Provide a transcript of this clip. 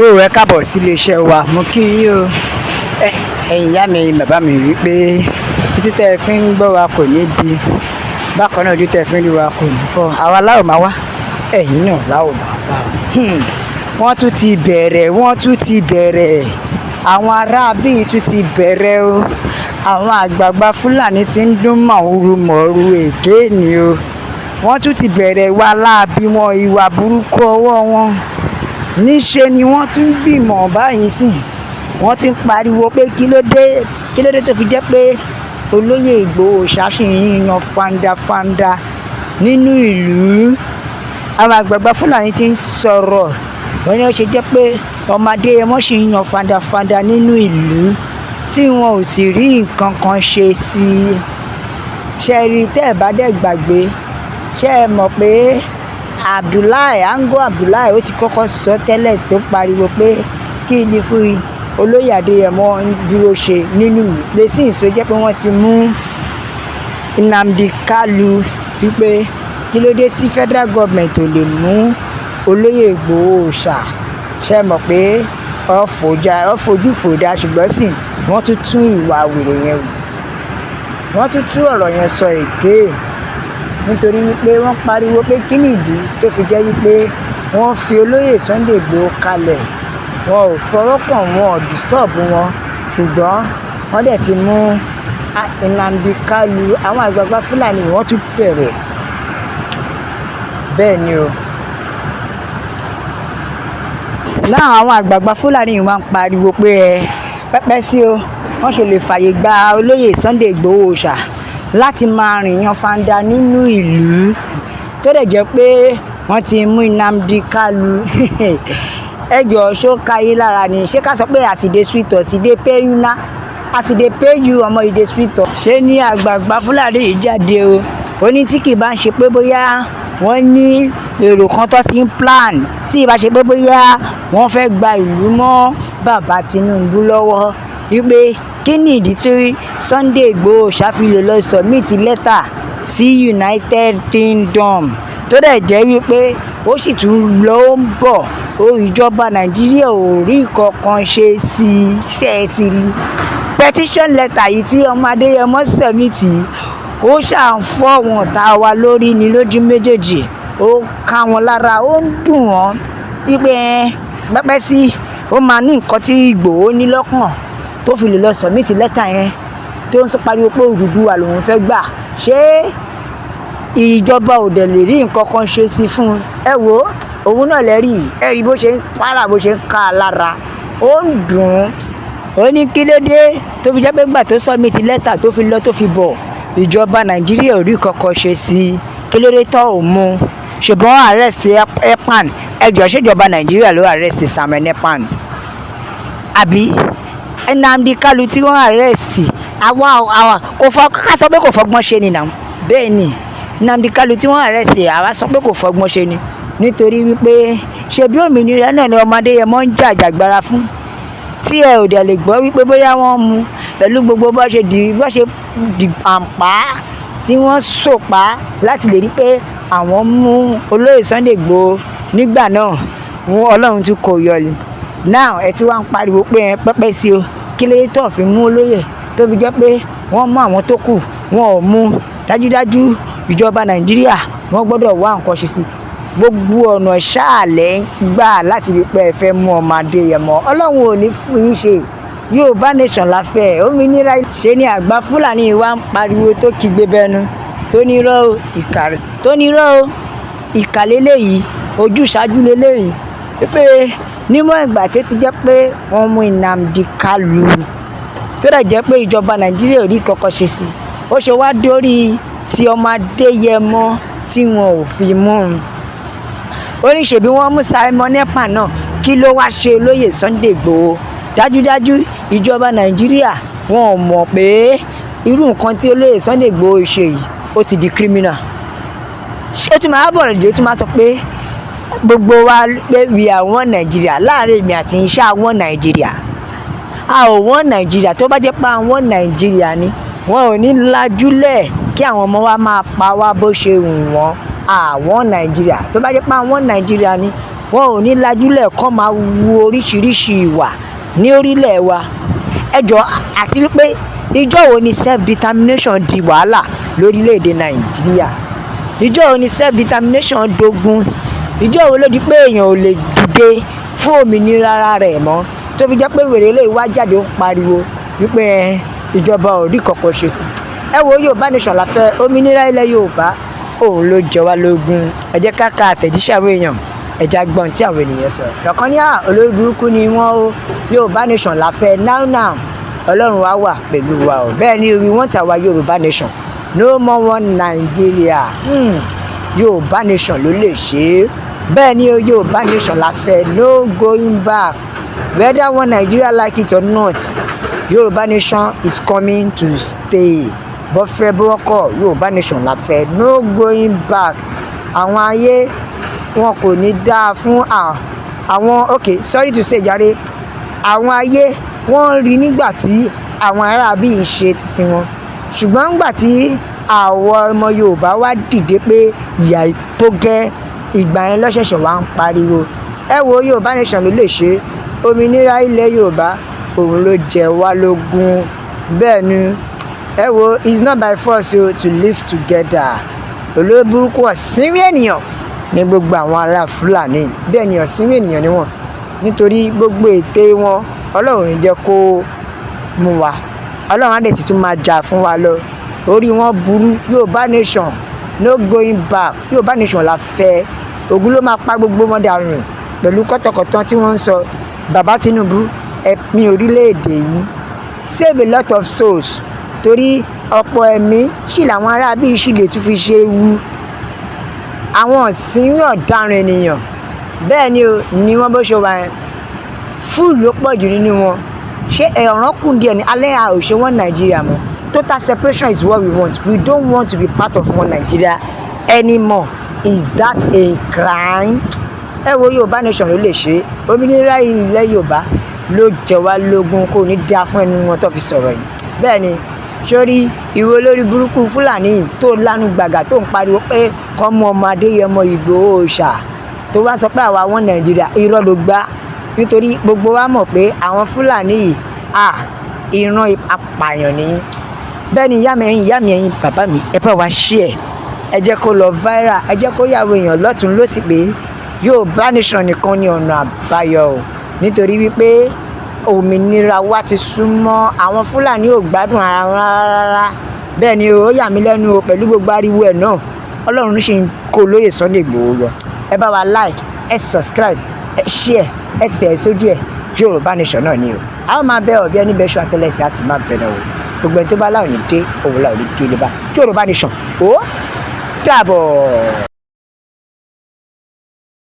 Tó ẹ káàbọ̀ sí iléeṣẹ́ wa. Mo kí yín o. Ẹ̀yin ìyá mi, ẹ̀yin bàbá mi, wípé títí tẹ́ ẹ fi ń gbọ́ wa kò ní di bákan náà, ojú tẹ́ ẹ fi ń rí wa kò ní fọ́. Àwa láò máa wá, ẹ̀yin náà láò máa bá. Wọ́n tún ti bẹ̀rẹ̀, wọ́n tún ti bẹ̀rẹ̀. Àwọn ará bíi tún ti bẹ̀rẹ̀ o. Àwọn àgbààgbà Fúlàní ti ń dún màhúrú mọ̀ọ́rú èké ni o. Wọ́n tún ti bẹ̀rẹ̀ ìwà láabi wọn, ìwà burúkú ọwọ́ wọn. Níṣe ni wọ́n tún gbìmọ̀ báyìí sìn. Wọ́n ti ń pariwo pé kí ló dé, kí ló dé tó fi jẹ́ pé olóyè Ìgbòho ṣáṣì ń yan fandafanda nínú ìlú. Àwọn àgbààgbà Fúlàní ti ń sọ̀rọ̀. Wọ́n ní ó ṣe jẹ́ pé ọmọdé wọn sì ń yan fandafanda nínú ìlú tí wọn ò sì rí nǹkan kan ṣe sí i. Ṣé ẹ rí? Tẹ́ ẹ bá dẹ̀ gbàgbé, ṣé ẹ mọ̀ pé Abdullahi Ango Abdullahi, ó ti kọ́kọ́ sọ tẹ́lẹ̀, tó pariwo pé kí ni fún olóyè Adéyẹmọ ń dúró ṣe nínú ìlú lẹ́sìn ìsọ jẹ́ pé wọ́n ti mú Nnamdi Kanu, wípé kí ló dé tí federal government ò lè mú olóyè Ìgbòho ṣá? Ṣe mọ̀ pé ó fojú fòdà? Ṣùgbọ́n sì wọ́n tún tún ìwà wèrè yẹn wò, wọ́n tún tún ọ̀rọ̀ yẹn sọ èké, nítorí wípé wọ́n pariwo pé kí nìdí tó fi jẹ́ wípé wọ́n fi olóyè Sunday Igboho kalẹ̀, wọn ò fọwọ́ kàn wọn, ò disturb wọn, ṣùgbọ́n wọ́n dẹ̀ ti mú Nnamdi Kanu. Àwọn àgbààgbà Fúlàní, wọ́n tún bẹ̀rẹ̀. Bẹ́ẹ̀ ni o. Láwọn àwọn àgbààgbà Fúlàní yìí wọ́n ń pariwo pé ẹ pẹ́pẹ́ sí o, wọ́n ṣe lè fààyè gba olóyè Sunday Igboho ṣá láti máa rìn yan fanda nínú ìlú, tó dẹ̀ jẹ́ pé wọ́n ti mú Nnamdi Kanu? Ẹ jọ̀ọ́, ṣó ka yín lára ni? Ṣé ká sọ pé as e dey sweet us, e dey pay you na? As e dey pay you, ọmọ, e dey sweet us. Ṣé ní àgbààgbà Fúlàní yìí jáde o, ó ní tí kì bá ń ṣe pé bóyá wọ́n ní èrò kan tó ti ń plan, tí ì bá ṣe pé bóyá wọ́n fẹ́ gba ìlú mọ́ bàbá Tinubu lọ́wọ́, wípé kí ni ìdí tí Sunday Igboho ṣàfihàn lọ submit lẹ́tà sí United Kingdom, tó dẹ̀ jẹ́ wípé ó sì tún lọ, ó ń bọ̀ ó, ìjọba Nàìjíríà ò rí kankan ṣe sí i? Ṣe é ti rí petition letter yìí tí ọmọ Adéyẹmọ submit? Ó ṣà ń fọ́ wọn ọ̀tá wa lórí ní lójú méjèèjì. Ó ká wọn lára, ó ń dùn wọ́n wípé pẹ́pẹ́ sí ó máa ní nǹkan tí Ìgbòho ní lọ́kàn tó fi lè lọ submit lẹ́tà yẹn, tó ń sọ pariwo pé Odùduwà lòun fẹ́ gbà. Ṣé ìjọba ò dẹ̀ lè rí nǹkan kan ṣe sí fún un? Ẹ wo òun náà lẹ́rìí, ẹ rí bó ṣe ń para, bó ṣe ń ká a lára, ó ń dùn ún. Ó ní kí ló dé tó fi jẹ́ pé gbà tó submit lẹ́tà, tó fi lọ, tó fi bọ̀, ìjọba Nàìjíríà ò rí kankan ṣe sí i? Kí ló dé tó ò mú? Ṣùgbọ́n arrest Ekpa, ẹ jọ̀ọ́, ṣèjọba Nàìjíríà ló arrest Samuel Ekpa, àbí Nnamdi Kanu tí wọ́n arrest? Àwa kò fọ ká sọ pé kò fọgbọ́n ṣe ni nà. Bẹ́ẹ̀ ni, Nnamdi Kanu tí wọ́n arrest, àwa sọ pé kò fọgbọ́n ṣe ni, nítorí wípé ṣebí òmìnira náà ni ọmọdé yẹn mọ́ ń jàjàgbara fún, tí ẹ ò dẹ̀ lè gbọ́ wípé bóyá wọ́n mú pẹ̀lú gbogbo bó ṣe di àǹpá tí wọ́n sòpá láti lè rí pé àwọn mú olóyè Sunday Igboho nígbà náà. Wọn Ọlọ́run tún kò yọ ni. Now ẹ tí wọ́n ń pariwo pé ẹ pẹ́pẹ́ sí o, kí ló dé tó fi mú olóyè, tó fi jẹ́ pé wọ́n mú àwọn tó kù, wọn ò mú? Dájúdájú, ìjọba Nàìjíríà, wọ́n gbọ́dọ̀ wá nǹkan ṣe sí. Gbogbo ọ̀nà ṣáàlẹ̀ ń gbà láti rí pé ẹ fẹ́ mú ọmọ Adéyẹmọ, Ọlọ́run ò ní fún yín ṣe. Yorùbá nation la fẹ́, òmìnira. Ṣe ni àgbà Fúlàní wa ń pariwo, tó kígbe bẹnu, tó ní irọ́ o, ìkà, tó ní irọ́ o, ìkà lélẹ́yìí, ojúṣàájú lélẹ́yìí, pé níwọ̀n ìgbà tí ó ti jẹ́ pé wọ́n mú Nnamdi Kanu, tó dẹ̀ jẹ́ pé ìjọba Nàìjíríà ò rí kankan ṣe sí, ó ṣe wá dórí tí ọmọ Adéyẹmọ tí wọn ò fi mú un? Ó ní ṣèbí wọ́n mú Simon Ekpa náà, kí ló wá ṣe olóyè Sunday Igboho? Dájúdájú, ìjọba Nàìjíríà, wọn ò mọ̀ pé irú nǹkan tí olóyè Sunday Igboho ṣe yìí, ó ti di criminal. Ṣé ó tún máa bọ̀rọ̀ jẹ́? Ó tún máa sọ pé gbogbo wa pé we are one Nigeria. Láàrin èmi àti iṣẹ́ àwọn Nàìjíríà, a ò wọ́n Nàìjíríà. Tó bá jẹ́ pé àwọn Nàìjíríà ni, wọn ò ní lajúlẹ̀ kí àwọn ọmọ wa máa pa wá bó ṣe wù wọ́n. Àwọn Nàìjíríà, tó bá jẹ́ pé àwọn Nàìjíríà ni. Wọn ò ní lajúlẹ̀ kọ́ máa wu oríṣiríṣi ìwà ní orílẹ̀ wa. Ẹ jọ̀ọ́, àti wípé ìjọ́ wo ni self determination di wàhálà lórílẹ̀‐èdè Nàìjíríà? Ìjọ́ wo ni self determination dogun? Ìjọ́ wo ló di pé èèyàn ò lè dìde fún òmìnira ara rẹ̀ mọ́, tó fi jẹ́ pé wèrè lè wá jáde, ó ń pariwo wípé ìjọba ò rí kankan ṣe sí? Ẹ wo, Yorùbá nation la fẹ́. Òmìnira ilẹ̀ Yorùbá, òun ló jẹ wá lógún. Ẹ jẹ́ ká ka àtẹ̀jíṣẹ́ àwọn èèyàn. Ẹ já gbọ́n tí àwọn ènìyàn sọ. Lọ́kàn ní à, olórí burúkú ni wọ́n o. Yorùbá nation la fẹ́ now now. Ọlọ́run wa wà pẹ̀lú wa o. Bẹ́ẹ̀ ni, we want our Yorùbá nation, no more one Nigeria. Yorùbá nation ló lè ṣe é. Bẹ́ẹ̀ ni, Yorùbá nation la fẹ́, no going back. Whether one Nigeria like it or not, Yorùbá nation is coming to stay. Bọ́fẹ́ bọ́kọ̀, Yorùbá nation la fẹ́, no going back. Àwọn ayé wọn kò ní dáa fún àwọn. Okay, sorry to say jàre, àwọn ayé wọ́n ń rí nígbà tí àwọn aráabí ń ṣe titi wọn, ṣùgbọ́n nígbà tí àwọn ọmọ Yorùbá wá dìde pé ìyà tó gẹ́, ìgbà yẹn lọ́ṣẹ̀ṣẹ̀ wá ń pariwo. Ẹ wo, Yorùbá nation ló lè ṣe. Òmìnira ilẹ̀ Yorùbá, òun ló jẹ wá lógún. Bẹ́ẹ̀ ni. Ẹ wo, it's not by force o to live together. Olórí burúkú, ọ̀sìnwín ènìyàn ní gbogbo àwọn ará Fúlàní. Bẹ́ẹ̀ ni, ọ̀sìnwín ènìyàn ni wọ́n, nítorí gbogbo ète wọn, Ọlọ́run ní jẹ́ kó mú wa. Ọlọ́run á dẹ̀ sì tún máa jà fún wa lọ. Orí wọn burú. Yorùbá nation, no going back. Yorùbá nation la fẹ́. Ogun ló máa pa gbogbo wọn dànù pẹ̀lú kọ́tọ̀kọ̀tàn tí wọ́n ń sọ. Bàbá Tinubu, ẹ pín orílẹ̀-èdè yìí, save a lot of souls, torí ọ̀pọ̀ ẹ̀mí sì làwọn aráabí sì lè tún fi ṣe ewu. Àwọn ọ̀sìnwín ọ̀daràn ènìyàn, bẹ́ẹ̀ ni o, ní wọ́n. Bó ṣe wà yẹn, fúlù ló pọ̀ jù nínú wọn. Ṣé ẹ̀ràn kùn díẹ̀ ní alẹ́? A ò ṣe wọ́n Nàìjíríà mọ́. Total separation is what we want. We don't want to be part of one Nigeria anymore. Is that a crime? Ẹ wo, Yorùbá nation ló lè ṣe. Òmìnira ilẹ̀ Yorùbá ló jẹ wá lógún. Kò ní dáa fún ẹnu wọn tó fi sọ̀rọ̀ yìí. Bẹ́ẹ̀ ni. Sórí ìwé, olórí burúkú Fúlàní tó lánú gbàgà, tó ń pariwo pé kọ́ mú ọmọ Adéyẹmọ Ìgbòho ṣà, tó wá sọ pé àwa wọn Nàìjíríà, irọ́ ló gbá, nítorí gbogbo wa mọ̀ pé àwọn Fúlàní yìí à ìran apààyàn ni. Bẹ́ẹ̀ ni. Ìyá mi, ẹ̀yin ìyá mi, ẹ̀yin bàbá mi, ẹ bá wa share, ẹ jẹ́ kó lọ viral, ẹ jẹ́ kó yàwó èèyàn lọ́tún lọ́sì pé Yorùbá nation nìkan ni ọ̀nà àbáyọ o, nítorí wípé òmìnira wa ti súnmọ́. Àwọn Fúlàní ò gbádùn ara wọn rárá. Bẹ́ẹ̀ ni, ó yà mí lẹ́nu o. Pẹ̀lú gbogbo ariwo ẹ̀ náà, Ọlọ́run ṣì ń kó olóyè Sunday Igboho yọ. Ẹ bá wa like, ẹ subscribe, ẹ share, ẹ tẹ̀ ẹ sójú ẹ. Yorùbá nation náà ni o. A ó máa bẹ ọ̀bí ẹni bẹ́ẹ̀ ṣọ àtẹlẹsẹ̀, á sì máa bẹ̀rẹ̀ o. Gbogbo ẹni tó bá láwọn ní dé òun láwọn ní dé lè bá. Yorùbá nation, ó dàbọ̀.